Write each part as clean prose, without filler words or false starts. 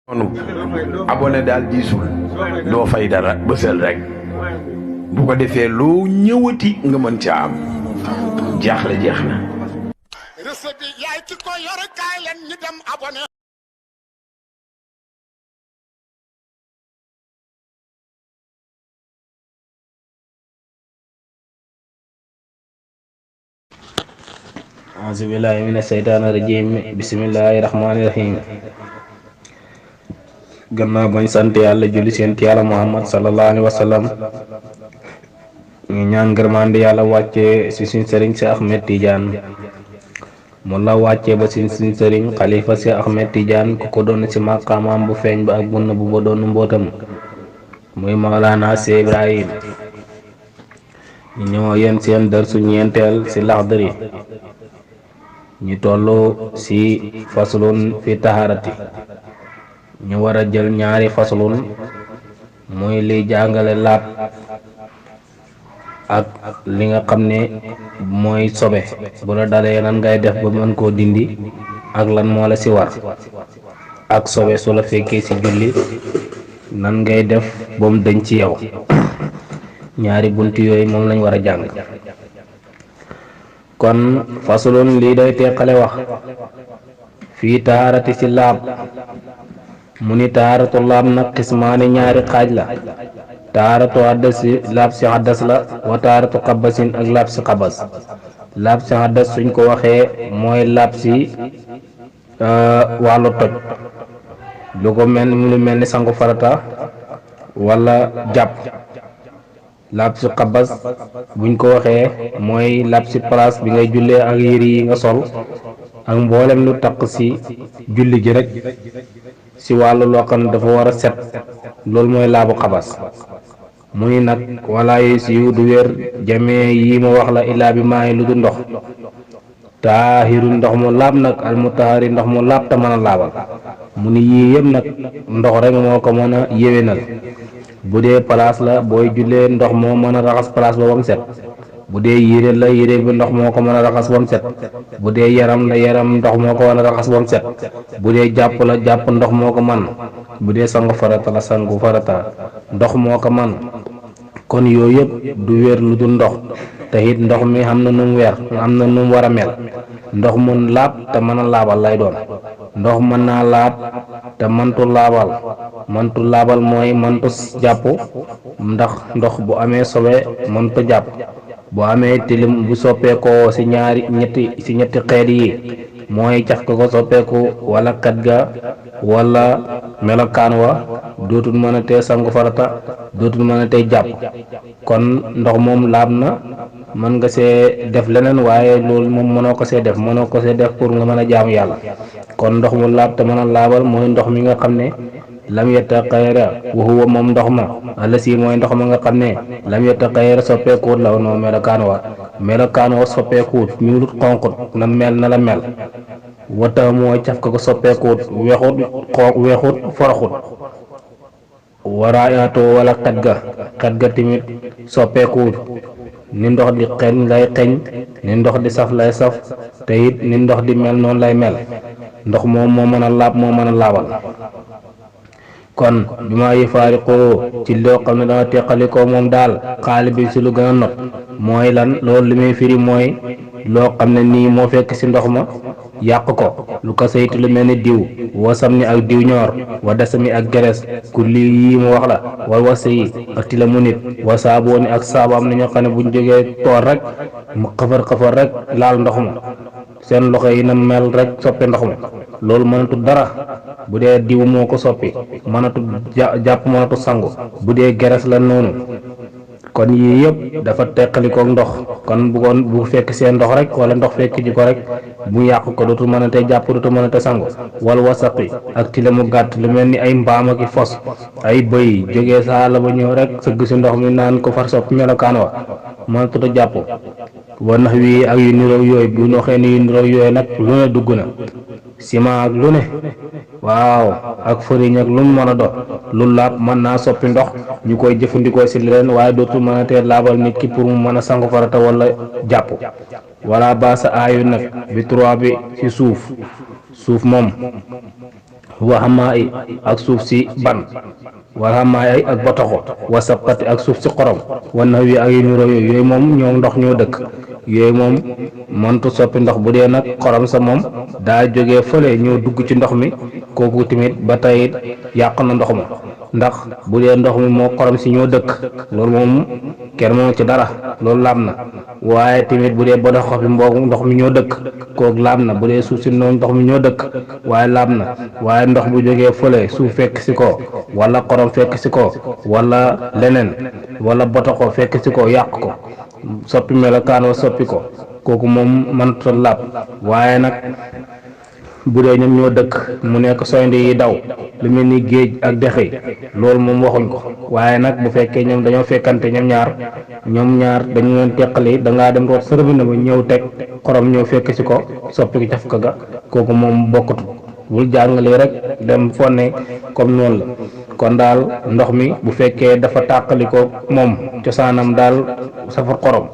noonu abonné daal diisul doo fay dara bësal rek bu ko defee loo ñëwati nga mën ca am jaaxle jeex na. recette bi yaay ki ko yor kaay leen ñu dem abonné. auzu billahi mina seytaani rajim bismillahi rahmaani rahim. gannaaw bañ sant yàlla julli seen yàlla muhammad sallallahu alayhi wa sallam ñu ñaan ngërmande yàlla wàccee si suñ sëriñ si Ahmed Tidiane mu la wàccee ba si suñ sëriñ xalifa si Ahmed Tidiane ku ko doon si maqaamaam bu feeñ ba ak bu nëbb ba doon mbootam muy Mawlana si Ibrahim. ñu ñëw yéen seen dër su ñeenteel si Laxdari ñu toll si faslun fi taharati ñu war a jël ñaari faslun muy li jàngale laab ak li nga xam ne mooy sobe bu la dalee nan ngay def ba mën koo dindi ak lan moo la si war ak sobe su la fekkee si julli nan ngay def ba mu dëñ ci yow. ñaari bunt yooyu moom lañ war a jàng. kon faslun lii day teqale wax fii taharati si laab mu ni taharatu laab nag xismaani ñaari xaaj la. taharatu haddas si laab si haddas la wa taharatu xabasin ak laab si xabas. laab si haddas suñ ko waxee mooy laab si wàllu toj lu ko mel ni sangu farata wala jàpp. laab si xabas buñ ko waxee mooy laab si place bi ngay jullee ak yére yi nga sol ak mboolem lu taq si julli ji rek si wàllu loo xam ne dafa war a set loolu mooy laabu xabas. mu ni nag wala yu siiw du wér jamee yi ma wax la illaa bi maayi lu du ndox taahiru ndox mu laab nag al mutahari ndox mu laab te mën a laabal. mu ni yii yëpp nag ndox rek moo ko mën a yéwénal. bu dee place la booy jullee ndox moo mën a raxas place ba mu set. bu dee yére la yére bi ndox moo ko mën a raxas ba mu set. bu dee yaram la yaram ndox moo ko mën a raxas ba mu set. bu dee jàpp la jàpp ndox moo ko man. bu dee sangu farata la sangu farata ndox moo ko man. kon yooyu yëpp du wér lu dul ndox te it ndox mi am na nu mu weer am na nu mu war a mel. ndox mu laab te mën a laabal lay doon. ndox mën naa laab te mantu laabal. mantu laabal mooy mantu jàpp ndax ndox bu amee sobe mantu jàpp. bu amee tilim bu soppeekoo si ñetti xeet yi mooy cax ko soppeeku wala kat ga wala melokaan wa dootul mën a tee sangu farata dootul mën a tee jàpp. kon ndox moom laab na mën nga see def leneen waaye loolu moom mënoo ko see def pour nga mën a jaamu yàlla. kon ndox mu laab te mën a laabal mooy ndox mi nga xam ne lam yataqayyara wa huwa moom ndox ma alasi mooy ndox ma nga xam ne lam yataqayyara soppeekuwut la noo melokaan wa soppeekuwut ñuulut xonqut na mel na la mel. wata mooy caf ko soppeekuwut weexut foroxut. waraayaatoo wala xet ga timit soppeekuwut ni ndox di xeeñ lay xeeñ ni ndox di saf lay saf te it ni ndox di mel noonu lay mel. ndox moom moo mën a laab moo mën a laabal. kon bi ma yufaariqoo ci loo xam ne dana teqalikoo moom daal xaali bi si lu gën a not mooy lan loolu li muy firi mooy loo xam ne nii moo fekk si ndox ma yàq ko lu ko saytu lu mel ni diw wasam ni ak diw ñoor wa desami ak geres ku lii yii mu wax la wal wasa yi ak tila mu nit wa saaboo ni ak saabu am na ñoo xam ne buñ jógee toor rek mu xafar rek laal ndox ma seen loxo yi na mel rek soppe ndox ma loolu mënatu dara. bu dee diw moo ko soppi mënatu jàpp mënatu sangu. bu dee geres la noonu. kon yii yëpp dafa teqalikook ndox kon bu fekk seen ndox rek wala ndox fekk ji ko rek bu yàq ko dootul mën a tey jàpp dootul mën a tey sangu. wal wasaqi ak tile mu gàtt lu mel ni ay mbaam ak i fos ay bëy jógee sa àll ba ñëw rek sëgg si ndox mi naan ko far soppi melokaan wa mënatut a jàpp. wa nax wi ak yu niroog yooyu bu ñu xëy ni yu niroog yooyu nag lu ne dugg na. ciment ak lu ne waaw ak fëriñ ak lu mu mën a doon lu laab mën naa soppi ndox ñu koy jëfandikoo si leneen waaye dootul mën a tee laabal nit ki pour mu mën a sangu farata wala jàpp. wala baasa aayu nag bi 3 bi ci suuf moom wa xamaa i ak suuf si ban wa xamaa i ak botoxo wa sabqati ak suuf si xorom wa nax wi ak yu nuroo yooyu moom ñoo ndox ñoo dëkk yooyu moom mëntu soppi ndox bu dee nag xorom sa moom daa jógee fële ñoo dugg ci ndox mi kooku tamit ba tey yàq na ndox ma ndax bu dee ndox mi moo xorom si ñoo dëkk loolu moom kenn moom ci dara loolu laab na waaye tamit bu dee botoxo bi mboog ndox mi ñoo dëkk kooku laab na bu dee suuf si noonu ndox mi ñoo dëkk waaye laab na waaye ndox bu jógee fële suuf fekk si ko wala xorom fekk si ko wala leneen wala botoxo fekk si ko yàq ko soppi melokaan wa soppi ko kooku moom mënta laab waaye nag bu dee ñoom ñoo dëkk mu nekk soyndi yi daw lu mel ni géej ak dex yi loolu moom waxuñ ko waaye nag bu fekkee ñoom dañoo fekkante ñoom ñaar dañu leen teqali dangaa dem root sërëbi na ba ñëw teg xorom ñëw fekk si ko soppi ko caf ka ga kooku moom bokkatu bul jàngalee rek dem fonne comme noonu la kon daal ndox mi bu fekkee dafa tàqali ko moom cosaanam daal safar xorom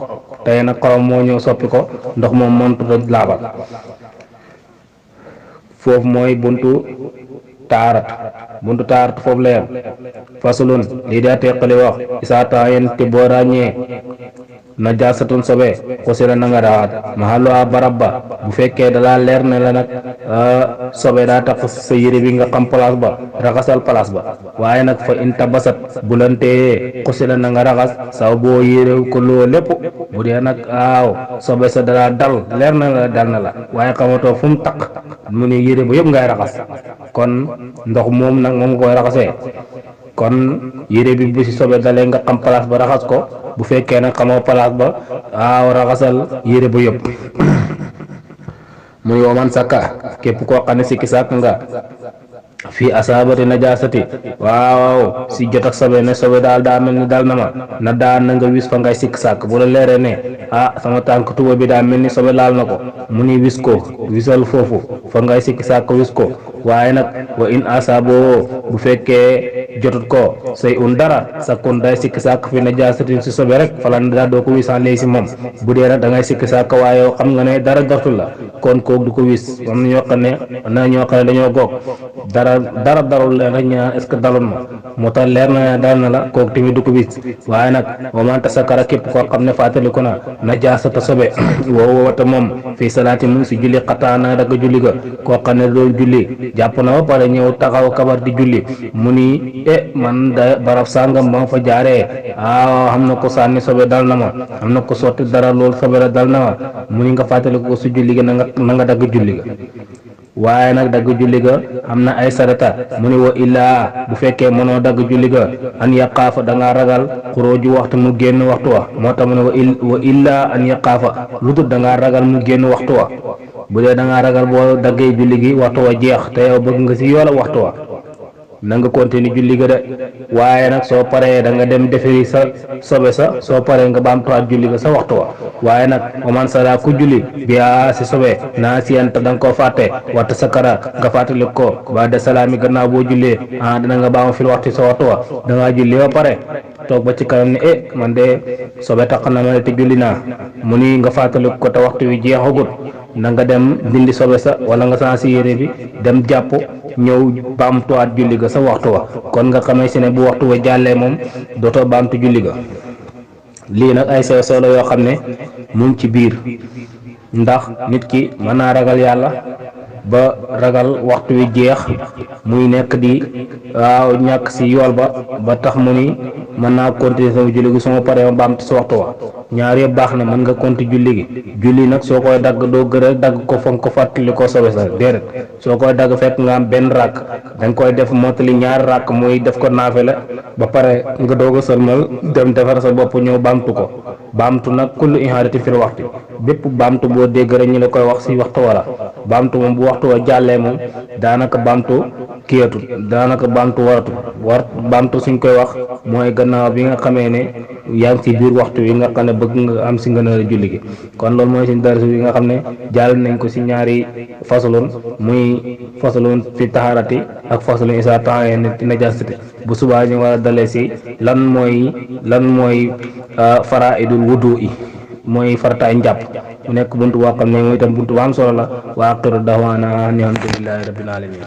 tey nag xorom moo ñëw soppi ko ndox moom mëntu laabal foofu mooy buntu taarat foofu la yem fasulun lii daa teqali wax isaa temps yen te boo ràññee najaasatun sobe xusila na nga raxaat maxallu a barab ba bu fekkee dalaa leer ne la nag sobe daa tax sa yére bi nga xam place ba raxasal place ba waaye nag fa in tabasat bu lantee xusila na nga raxas saw boo yére ko loo lépp bu dee nag aaw sobe sa dalaa dal leer na la dal na la waaye xamatoo fu mu taq mu ne yére ba yëpp ngay raxas kon ndox moom nag moom nga koy raxasee kon yére bi bu si sobe dalee nga xam place ba raxas ko bu fekkee nag xamoo place ba waaw raxasal yére ba yëpp muy waman sakka képp koo xam ne sikki sàkk nga fii asaabati najaasati waaw si jot ak sobe ne sobe daal daa mel ni dal na ma na daan na nga wis fa ngay sikk sàkk bu la leeree ne sama tànk tuba bi daa mel ni sobe laal na ko mu ni wis ko wisal foofu fa ngay sikk sàkk wis ko waaye nag wa in asaaboo bu fekkee jotut ko say dara sakkun day sikk sàkk fi najaasatin si sobe rek fala daa doo ko wisaan léegi si moom bu dee nag da ngay sikk sàkk waaye xam nga ne dara jortul la kon kook du ko wis am na ñoo xam ne dañoo goog dara darul leen rek ñu naan est-ce que daloon ma moo tax leer na dal na la kooku tamit du ko wis waaye nag wamanta sakara képp koo xam ne fàttaliku na najaasata sobe woo wata moom fii salaati mu si julli xataa na dagg julli ga koo xam ne doon julli jàpp na ba pare ñëw taxaw kabar di julli mu ni man da barab sàngam ba ma fa jaaree xam na ko sànni sobe dal na ma am na ko sotti dara loolu sobe la dal na ma mu ni nga fàttaliku ko su julli ga na nga dagg julli ga waaye nag dagg julli ga am na ay sarata mu ni wa illaa bu fekkee mënoo dagg julli ga an yaqaafa da ngaa ragal xuróoju waxtu mu génn waxtu wa moo tax mu ne wa illaa an yaqaafa lu dul da ngaa ragal mu génn waxtu wa bu dee da ngaa ragal boo daggee julli gi waxtu wa jeex te yow bëgg nga si yoola waxtu wa na nga continuer julli ga de waaye nag soo paree da nga dem defiri sa sobe sa soo paree nga baamtuwaat julli ga sa waxtu wa waaye nag oman sala ku julli biyaa si sobe naa siyanta da nga koo fàtte waxta sakara nga fàttali ko ba de salaami gannaaw boo jullee dina nga baama fil waxtu sa waxtu wa da ngaa julli ba pare toog ba ci kanam ne man de sobe tax na ma ne te julli naa mu ni nga fàttali ko te waxtu wi jeexagut na nga dem dindi sobe sa wala nga sansi yére bi dem jàpp ñëw baamtuwaat julli ga sa waxtu wa kon nga xamee si ne bu waxtu wa jàllee moom dootoo baamtu julli ga lii nag ay sew sew la yoo xam ne mu ngi ci biir ndax nit ki mën naa ragal yàlla ba ragal waxtu wi jeex muy nekk di ñàkk si yool ba tax mu ni mën naa continuer sama julli gi suma paree ma baamtu sa waxtu wa ñaar yëpp baax na mën nga continuer julli gi julli nag soo koy dagg doo gërë dagg ko fa nga ko fàttali ko sobe sa déedéet soo koy dagg fekk nga am benn ràkk da nga koy def mottali ñaari ràkk muy def ko naafe la ba pare nga doog a sëlmal dem defar sa bopp ñëw baamtu ko baamtu nag kullu ihaadati fil waxti bépp baamtu boo dégg rek ñu la koy wax si waxtu wala baamtu moom bu waxtu wa jàllee moom daanaka baamtu kiyatut daanaka baamtu war baamtu suñ koy wax mooy gannaaw bi nga xamee ne yaa ngi si biir waxtu wi nga xam ne bëgg nga am si ngëneel julli gi kon loolu mooy suñ darsu bi nga xam ne jàll nañ ko si ñaari fasalun muy fasalun fi taharati ak fasalun isa tahayyana najaasati bu subaa ñu war a dalee si lan mooy faraidul wudu yi mooy farataay njàpp mu nekk buntu boo xam ne mooy itam buntu bu am solo la wa aqiru da'waana alhamdulillahi rabbil alamin